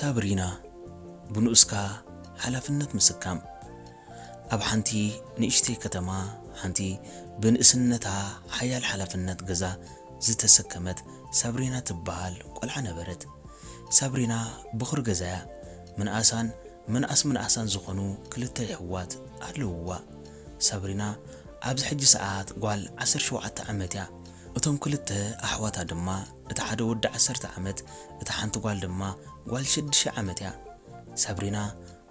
ሳብሪና፣ ብንኡስካ ሓላፍነት ምስካም። ኣብ ሓንቲ ንእሽተይ ከተማ፣ ሓንቲ ብንእስነታ ሓያል ሓላፍነት ገዛ ዝተሰከመት ሳብሪና ትበሃል ቆልዓ ነበረት። ሳብሪና በኹሪ ገዛ'ያ። ምንኣሳን ምንኣስ ምንኣሳን ዝኾኑ ክልተ የሕዋት ኣለውዋ። ሳብሪና ኣብዚ ሕጂ ሰዓት ጓል ዓሰርተ ሸውዓተ ዓመት እያ። እቶም ክልተ ኣሕዋታ ድማ፣ እቲ ሓደ ወዲ ዓሰርተ ዓመት፣ እታ ሓንቲ ጓል ድማ ጓል ሽዱሽተ ዓመት እያ። ሳብሪና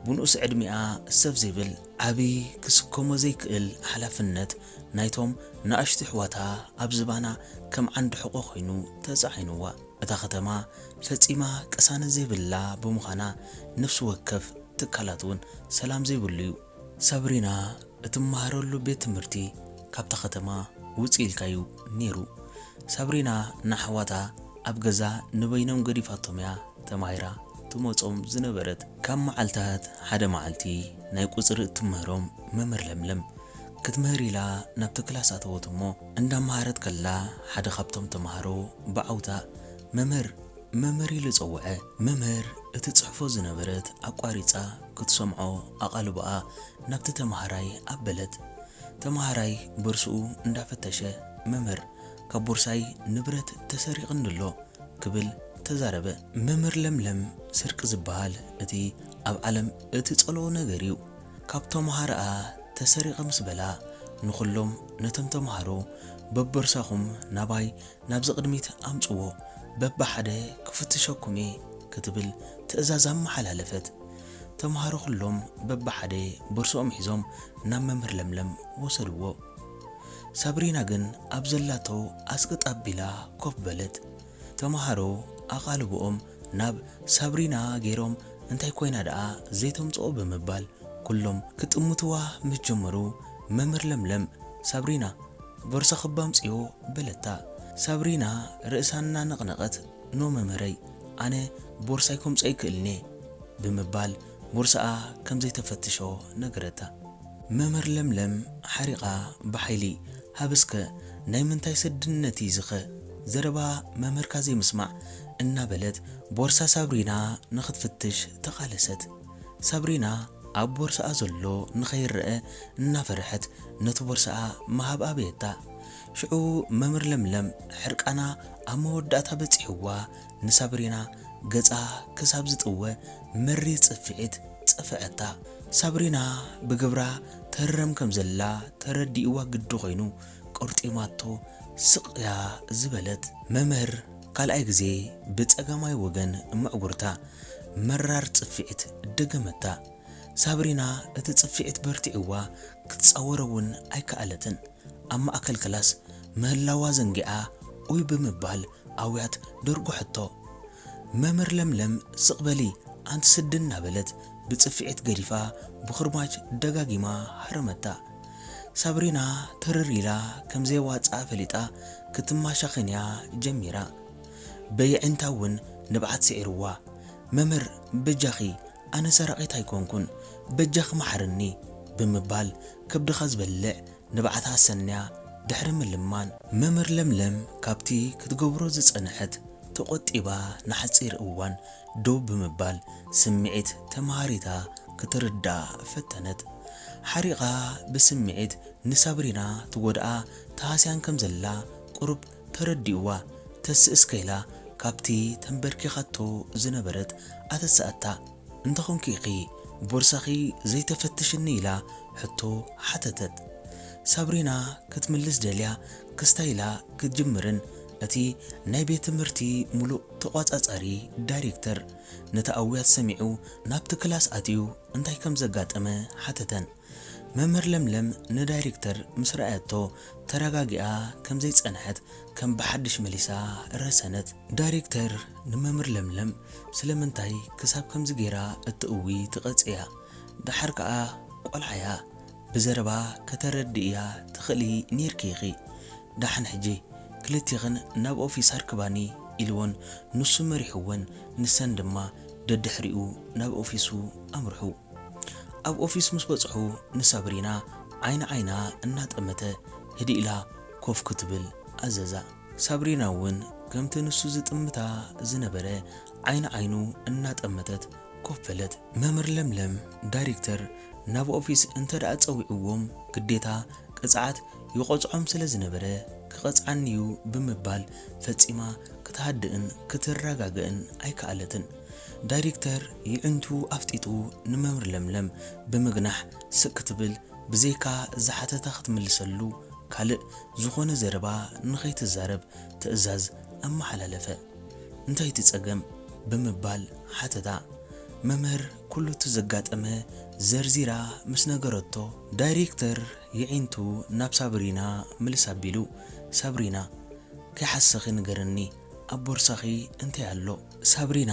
ብንኡስ ዕድሚኣ ሰብ ዘይብል ዓቢ ክስከሞ ዘይክእል ሓላፍነት ናይቶም ንኣሽቱ ኣሕዋታ ኣብ ዝባና ከም ዓንዲ ሕቖ ኮይኑ ተጻዒንዋ። እታ ከተማ ፈጺማ ቅሳነት ዘይብላ ብምዃና፣ ነፍሲ ወከፍ ትካላት እውን ሰላም ዘይብሉ እዩ። ሳብሪና እትመሃረሉ ቤት ትምህርቲ ካብታ ከተማ ውጽእ ኢልካ እዩ ነይሩ። ሳብሪና ንኣሕዋታ ኣብ ገዛ ንበይኖም ገዲፋቶም እያ ተማሂራ ትመጾም ዝነበረት። ካብ መዓልታት ሓደ መዓልቲ፣ ናይ ቁጽሪ እትምህሮም መምህር ለምለም ክትምህር ኢላ ናብቲ ክላስ ኣተወት እሞ፣ እንዳመሃረት ከላ ሓደ ካብቶም ተማሃሮ ብዓውታ "መምህር፣ መምህር" ኢሉ ጸውዐ። መምህር እቲ ጽሕፎ ዝነበረት ኣቋሪጻ ክትሰምዖ ኣቓልቦኣ ናብቲ ተማሃራይ ኣበለት። ተማሃራይ ቦርስኡ እንዳፈተሸ፣ "መምህር፣ ካብ ቦርሳይ ንብረት ተሰሪቕኒ ኣሎ" ክብል ተዛረበ። መምህር ለምለም፣ ስርቂ ዝበሃል እቲ ኣብ ዓለም እቲ ጸልኦ ነገር እዩ። ካብ ተማሃሮኣ ተሰሪቐ ምስ በላ፣ ንኹሎም ነቶም ተማሃሮ፣ "በቦርሳኹም ናባይ ናብዚ ቅድሚት ኣምጽዎ፣ በብሓደ ክፍትሸኩም እየ" ክትብል ትእዛዝ ኣመሓላለፈት። ተማሃሮ ኩሎም በብሓደ ቦርስኦም ሒዞም ናብ መምህር ለምለም ወሰድዎ። ሳብሪና ግን ኣብ ዘላቶ ኣስቅጥ ኣቢላ ኮፍ በለት። ተማሃሮ ኣቓልቦኦም ናብ ሳብሪና ገይሮም፣ "እንታይ ኮይና ደኣ ዘይተምጽኦ?" ብምባል ኩሎም ክጥምትዋ ምስ ጀመሩ፣ መምህር ለምለም፣ "ሳብሪና፣ ቦርሳኺ እባ ኣምጽዮ" በለታ። ሳብሪና ርእሳ እናነቕነቐት፣ "ኖ መምህረይ፣ ኣነ ቦርሳይ ከምጽኦ ኣይክእልን እየ" ብምባል፣ ቦርስኣ ከም ዘይተፈትሾ ነገረታ። መምህር ለምለም ሓሪቓ ብሓይሊ፣ "ሃብ እስከ፣ ናይ ምንታይ ስድነት እዩ ዝኸ? ዘረባ መምህርካ ዘይምስማዕ" እናበለት፣ ቦርሳ ሳብሪና ንኽትፍትሽ ተቓለሰት። ሳብሪና ኣብ ቦርስኣ ዘሎ ንኸይረኣ እናፈርሐት፣ ነቲ ቦርስኣ ምሃብ ኣበየታ። ሽዑ መምህር ለምለም ሕርቃና ኣብ መወዳእታ በጺሕዋ፣ ንሳብሪና ገጻ ክሳብ ዝጥወ መሪር ጽፍዒት ጸፍዐታ። ሳብሪና ብግብራ ተረም ከም ዘላ ተረዲእዋ ግዲ ኮይኑ፣ ቆርጢማቶ ስቕ እያ ዝበለት። መምህር ካልኣይ ግዜ ብጸጋማይ ወገን መዕጉርታ መራር ጽፍዒት ደገመታ። ሳብሪና እቲ ጽፍዒት በርቲዕዋ ክትጻወሮ እውን ኣይከኣለትን። ኣብ ማእከል ክላስ ምህላዋ ዘንጊዓ ኡይ ብምባል ኣውያት ደርጉሐቶ። መምህር ለምለም፣ "ስቕ በሊ ኣንቲ ስዲ" እናበለት ብጽፍዒት ገዲፋ ብኽርማጅ ደጋጊማ ሃረመታ። ሳብሪና ትርር ኢላ ከም ዘየዋጽኣ ፈሊጣ ክትማሻኸን እያ ጀሚራ። በየዒንታ እውን ንብዓት ስዒርዋ። "መምህር፣ በጃኺ፣ ኣነ ሰራቒት ኣይኮንኩን፣ በጃኺ መሓርኒ" ብምባል ከብድኻ ዝበልዕ ንብዓታ ኣሰንያ ድሕሪ ምልማን፣ መምህር ለምለም ካብቲ ክትገብሮ ዝጸንሐት ተቖጢባ ንሓጺር እዋን ደው ብምባል ስምዒት ተመሃሪታ ክትርዳእ ፈተነት። ሓሪቓ ብስምዒት ንሳብሪና ትጎድኣ ተሃስያን ከም ዘላ ቁሩብ ተረዲእዋ፣ ተስእስ ከይላ ካብቲ ተንበርኪኻቶ ዝነበረት ኣተሳእታ። "እንተኾንኪ ኢኺ ቦርሳኺ ዘይተፈትሽኒ?" ኢላ ሕቶ ሓተተት። ሳብሪና ክትምልስ ደልያ ክስታይ ኢላ ክትጅምርን፣ እቲ ናይ ቤት ትምህርቲ ምሉእ ተቖጻጻሪ ዳይሬክተር ነቲ ኣውያት ሰሚዑ ናብቲ ክላስ ኣትዩ እንታይ ከም ዘጋጠመ ሓተተን። መምህር ለምለም ንዳይሬክተር ምስ ረኣየቶ ተረጋጊኣ ከም ዘይጸንሐት ከም ብሓድሽ መሊሳ ረሰነት። ዳይሬክተር ንመምህር ለምለም፣ "ስለምንታይ ክሳብ ከምዚ ገይራ እትእዊ ትቐጽያ? ደሓር ከኣ ቆልዓ እያ፣ ብዘረባ ከተረድእያ ትኽእሊ ኔርኪ ኢኺ። ደሓን ሕጂ ክልቴኽን ናብ ኦፊስ ኣርክባኒ" ኢልወን ንሱ መሪሕወን፣ ንሰን ድማ ደድሕሪኡ ናብ ኦፊሱ ኣምርሑ። ኣብ ኦፊስ ምስ በጽሑ ንሳብሪና ዓይኒ ዓይና እናጠመተ ህድእ ኢላ ኮፍ ክትብል ኣዘዛ። ሳብሪና እውን ከምቲ ንሱ ዝጥምታ ዝነበረ ዓይኒ ዓይኑ እናጠመተት ኮፍ በለት። መምህር ለምለም ዳይሬክተር ናብ ኦፊስ እንተ ደኣ ጸዊዕዎም ግዴታ ቅጽዓት ይቖጽዖም ስለ ዝነበረ ክቐጽዓኒ'ዩ ብምባል ፈጺማ ክትሃድእን ክትረጋገእን ኣይከኣለትን። ዳይሬክተር የዒንቱ ኣፍጢጡ ንመምህር ለምለም ብምግናሕ ስቅ ክትብል ብዘይካ ዝሓተታ ክትምልሰሉ ካልእ ዝኾነ ዘረባ ንኸይትዛረብ ትእዛዝ ኣመሓላለፈ። እንታይ እቲ ጸገም? ብምባል ሓተታ። መምህር ኩሉ እቲ ዘጋጠመ ዘርዚራ ምስ ነገረቶ፣ ዳይሬክተር የዒንቱ ናብ ሳብሪና ምልስ ኣቢሉ፣ ሳብሪና፣ ከይሓሰኺ ንገርኒ፣ ኣብ ቦርሳኺ እንታይ ኣሎ? ሳብሪና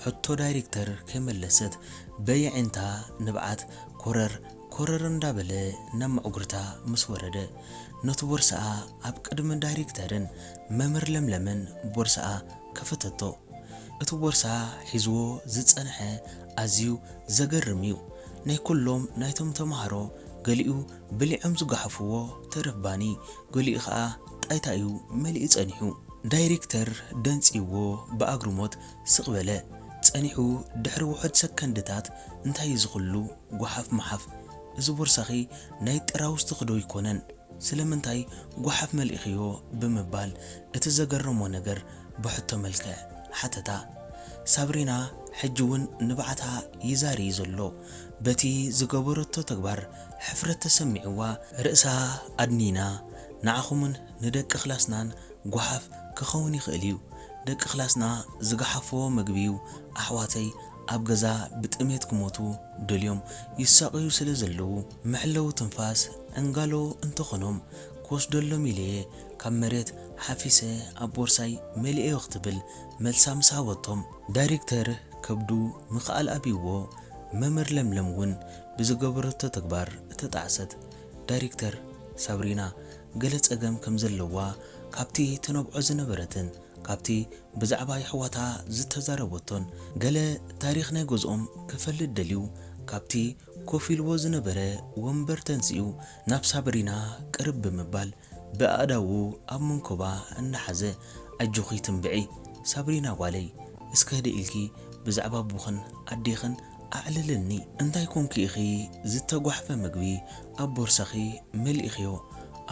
ሕቶ ዳይሬክተር ከይመለሰት በየዒንታ ንብዓት ኮረር ኮረር እንዳበለ ናብ መዕጉርታ ምስ ወረደ፣ ነቲ ቦርሳኣ ኣብ ቅድሚ ዳይሬክተርን መምህር ለምለምን ቦርሳኣ ከፈተቶ። እቲ ቦርሳ ሒዝዎ ዝጸንሐ ኣዝዩ ዘገርም እዩ። ናይ ኩሎም ናይቶም ተማሃሮ ገሊኡ ብሊዖም ዝጓሓፍዎ ተረፍ ባኒ፣ ገሊኡ ኸኣ ጣይታ እዩ መሊኡ ጸኒሑ። ዳይሬክተር ደንጺዎ ብኣግርሞት ስቕ በለ። ጸኒሑ ድሕሪ ውሑድ ሰከንድታት እንታይ እዩ ዝኹሉ ጓሓፍ መሓፍ? እዚ ቦርሳኺ ናይ ጥራውዝትኺ ዶ ኣይኮነን? ስለምንታይ ጓሓፍ መሊእኽዮ? ብምባል እቲ ዘገረሞ ነገር ብሕቶ መልክዕ ሓተታ። ሳብሪና ሕጂ እውን ንብዓታ ይዛሪ እዩ ዘሎ። በቲ ዝገበረቶ ተግባር ሕፍረት ተሰሚዕዋ ርእሳ ኣድኒና፣ ንዓኹምን ንደቂ ክላስናን ጓሓፍ ክኸውን ይኽእል እዩ። ደቂ ክላስና ዝገሓፍዎ መግቢ እዩ። ኣሕዋተይ ኣብ ገዛ ብጥሜት ክሞቱ ደልዮም ይሳቐዩ ስለ ዘለዉ፣ መሕለዊ ትንፋስ ዕንጋሎ እንተኾኖም ክወስደሎም ኢለየ ካብ መሬት ሓፊሰ ኣብ ቦርሳይ መሊኤዮ ክትብል መልሳ ምስ ሃበቶም፣ ዳይሬክተር ከብዱ ምኽኣል ኣብይዎ። መምህር ለምለም እውን ብዝገበረቶ ተግባር ተጣዕሰት። ዳይሬክተር፣ ሳብሪና ገለ ጸገም ከም ዘለዋ ካብቲ ትነብዖ ዝነበረትን ካብቲ ብዛዕባ የሕዋታ ዝተዛረበቶን ገለ ታሪኽ ናይ ገዝኦም ክፈልጥ ደልዩ ካብቲ ኮፍ ኢልዎ ዝነበረ ወንበር ተንሲኡ ናብ ሳብሪና ቅርብ ብምባል ብኣእዳዉ ኣብ መንኮባ እናሓዘ፣ ኣጆኺ ትንብዒ ሳብሪና ጓለይ፣ እስከ ህድእ ኢልኪ ብዛዕባ ኣቦኽን ኣዴኽን ኣዕልልኒ። እንታይ ኮንኪ ኢኺ ዝተጓሕፈ ምግቢ ኣብ ቦርሳኺ መሊእኽዮ?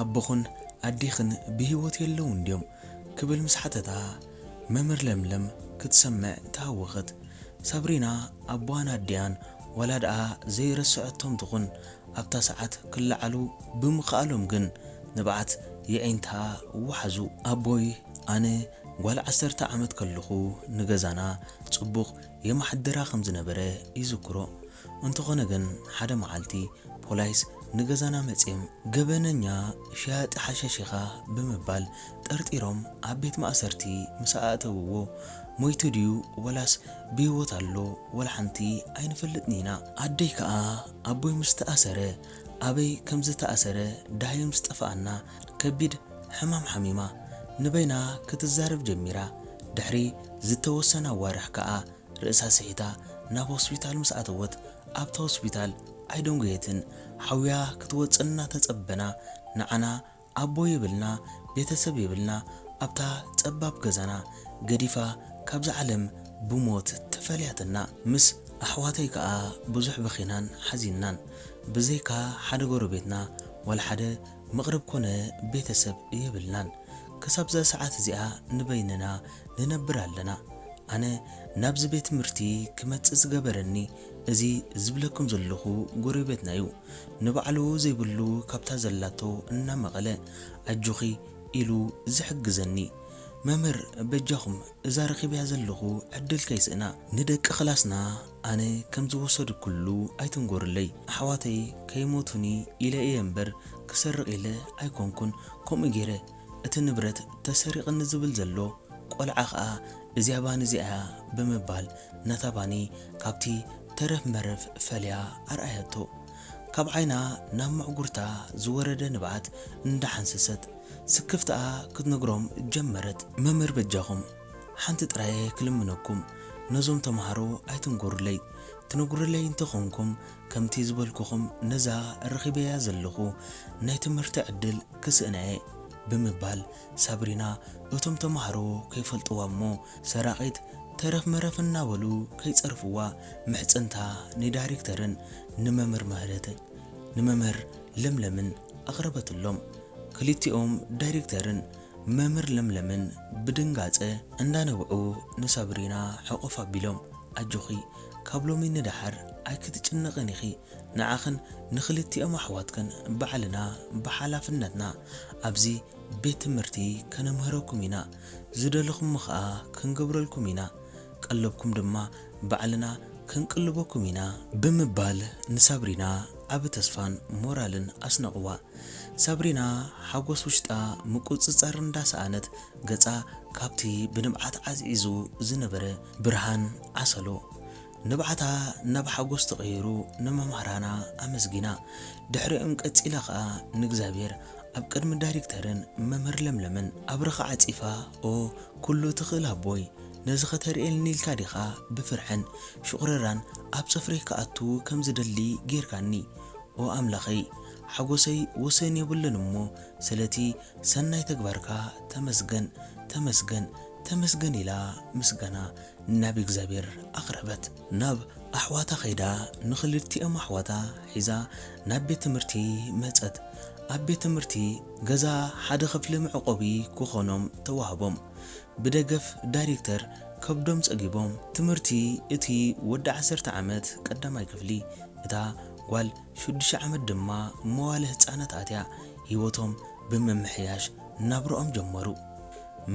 ኣቦኽን ኣዴኽን ብህይወት የለውን ድዮም? ክብል ምስ ሓተታ፣ መምህር ለምለም ክትሰምዕ ተሃወኸት። ሳብሪና ኣቦኣን ኣዲኣን ዋላ ደኣ ዘይረስዐቶም ትኹን፣ ኣብታ ሰዓት ክለዓሉ ብምኽኣሎም ግን ንብዓት የዒንታ ወሓዙ። ኣቦይ፣ ኣነ ጓል ዓሰርተ ዓመት ከለኹ ንገዛና ጽቡቕ የመሓድራ ከም ዝነበረ ይዝክሮ። እንተኾነ ግን ሓደ መዓልቲ ፖላይስ ንገዛና መጺኦም፣ ገበነኛ ሸያጢ ሓሸሽ ኢኻ ብምባል ጠርጢሮም ኣብ ቤት ማእሰርቲ ምስ ኣእተውዎ፣ ሞይቱ ድዩ ወላስ ብህይወት ኣሎ ወላ ሓንቲ ኣይንፈልጥን ኢና። ኣደይ ከኣ ኣቦይ ምስ ተኣሰረ፣ ኣበይ ከም ዝተኣሰረ ደሃዩ ምስ ጠፍኣና ከቢድ ሕማም ሓሚማ ንበይና ክትዛረብ ጀሚራ። ድሕሪ ዝተወሰነ ኣዋርሕ ከኣ ርእሳ ስሒታ ናብ ሆስፒታል ምስ ኣተወት፣ ኣብታ ሆስፒታል ኣይደንጎየትን። ሓውያ ክትወጽእ እናተጸበና፣ ንዓና ኣቦ የብልና፣ ቤተሰብ የብልና፣ ኣብታ ጸባብ ገዛና ገዲፋ ካብዛ ዓለም ብሞት ተፈልያትና። ምስ ኣሕዋተይ ከኣ ብዙሕ በኺናን ሓዚንናን። ብዘይካ ሓደ ጎረቤትና ዋላ ሓደ መቕርብ ኮነ ቤተሰብ የብልናን። ክሳብ እዛ ሰዓት እዚኣ ንበይንና ንነብር ኣለና። ኣነ ናብዚ ቤት ትምህርቲ ክመጽእ ዝገበረኒ እዚ ዝብለኩም ዘለኹ ጎረቤትና እዩ። ንባዕሉ ዘይብሉ ካብታ ዘላቶ እናመቐለ፣ ኣጆኺ ኢሉ ዝሕግዘኒ። መምህር፣ በጃኹም እዛ ረኺበያ ዘለኹ ዕድል ከይስእና። ንደቂ ክላስና ኣነ ከም ዝወሰድኩሉ ኣይትንገሩለይ። ኣሕዋተይ ከይሞቱኒ ኢለ እየ እምበር ክሰርቕ ኢለ ኣይኮንኩን ከምኡ ገይረ። እቲ ንብረት ተሰሪቕኒ ዝብል ዘሎ ቆልዓ ኸኣ እዚኣ ባኒ እዚኣ እያ ብምባል ነታ ባኒ ካብቲ ተረፍ መረፍ ፈልያ ኣርኣየቶ። ካብ ዓይና ናብ መዕጉርታ ዝወረደ ንብዓት እንዳሓንሰሰት ስክፍታኣ ክትነግሮም ጀመረት። መምህር በጃኹም ሓንቲ ጥራየ ክልምነኩም፣ ነዞም ተምሃሮ ኣይትንገሩለይ። ትነግሩለይ እንተኾንኩም ከምቲ ዝበልኩኹም ነዛ ረኺበያ ዘለኹ ናይ ትምህርቲ ዕድል ክስእና እየ ብምባል ሳብሪና እቶም ተምሃሮ ከይፈልጥዋ እሞ ሰራቒት ተረፍ መረፍ እናበሉ ከይጸርፍዋ ምሕጽንታ ንዳይሬክተርን ንመምህር ምህረትን ንመምህር ለምለምን ኣቕረበትሎም። ክልቲኦም ዳይሬክተርን መምህር ለምለምን ብድንጋጸ እንዳነብዑ ንሳብሪና ሕቑፍ ኣቢሎም፣ ኣጆኺ፣ ካብ ሎሚ ንደሓር ኣይክትጭነቕን ኢኺ፣ ንዓኽን ንኽልቲኦም ኣሕዋትክን ባዕልና ብሓላፍነትና ኣብዚ ቤት ትምህርቲ ከነምህረኩም ኢና፣ ዝደለኹም ኸኣ ክንገብረልኩም ኢና፣ ቀለብኩም ድማ ባዕልና ክንቅልበኩም ኢና ብምባል ንሳብሪና ዓቢ ተስፋን ሞራልን ኣስነቕዋ። ሳብሪና ሓጎስ ውሽጣ ምቁጽጻር እንዳሰኣነት ገጻ ካብቲ ብንብዓት ዓዝዒዙ ዝነበረ ብርሃን ዓሰሎ። ንብዓታ ናብ ሓጎስ ተቐይሩ ንመምህራና ኣመስጊና። ድሕሪኦም ቀጺላ ኸኣ ንእግዚኣብሔር ኣብ ቅድሚ ዳይሬክተርን መምህር ለምለምን ኣብርኻ ዓጺፋ፣ "ኦ ኩሉ ትኽእል ኣቦይ፣ ነዚ ኸተርእየልኒ ኢልካ ዲኻ ብፍርሕን ሽቑረራን ኣብ ጽፍረይ ክኣቱ ከም ዝደሊ ጌርካኒ? ኦ ኣምላኸይ፣ ሓጎሰይ ወሰን የብሉን እሞ ስለቲ ሰናይ ተግባርካ ተመስገን፣ ተመስገን፣ ተመስገን" ኢላ ምስጋና ናብ እግዚኣብሔር ኣቕረበት። ናብ ኣሕዋታ ኸይዳ ንኽልቲኦም ኣሕዋታ ሒዛ ናብ ቤት ትምህርቲ መጸት። ኣብ ቤት ትምህርቲ ገዛ ሓደ ኽፍሊ መዕቆቢ ክኾኖም ተዋህቦም። ብደገፍ ዳይሬክተር ከብዶም ጸጊቦም ትምህርቲ እቲ ወዲ ዓሰርተ ዓመት ቀዳማይ ክፍሊ፣ እታ ጓል ሽዱሽተ ዓመት ድማ መዋለ ህጻናት ኣትያ ህይወቶም ብምምሕያሽ ናብርኦም ጀመሩ።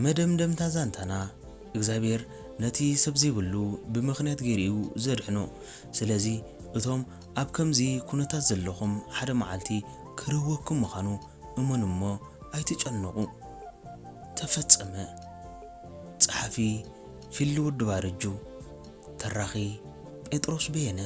መደምደምታ ዛንታና፣ እግዚኣብሔር ነቲ ሰብ ዘይብሉ ብምኽንያት ገይሩ እዩ ዘድሕኖ። ስለዚ እቶም ኣብ ከምዚ ኩነታት ዘለኹም ሓደ መዓልቲ ክርህወኩም ምዃኑ እመኑ እሞ ኣይትጨነቑ። ተፈጸመ። ጸሓፊ ፊሊ ወዲ ባረጁ። ተራኺ ጴጥሮስ በየነ።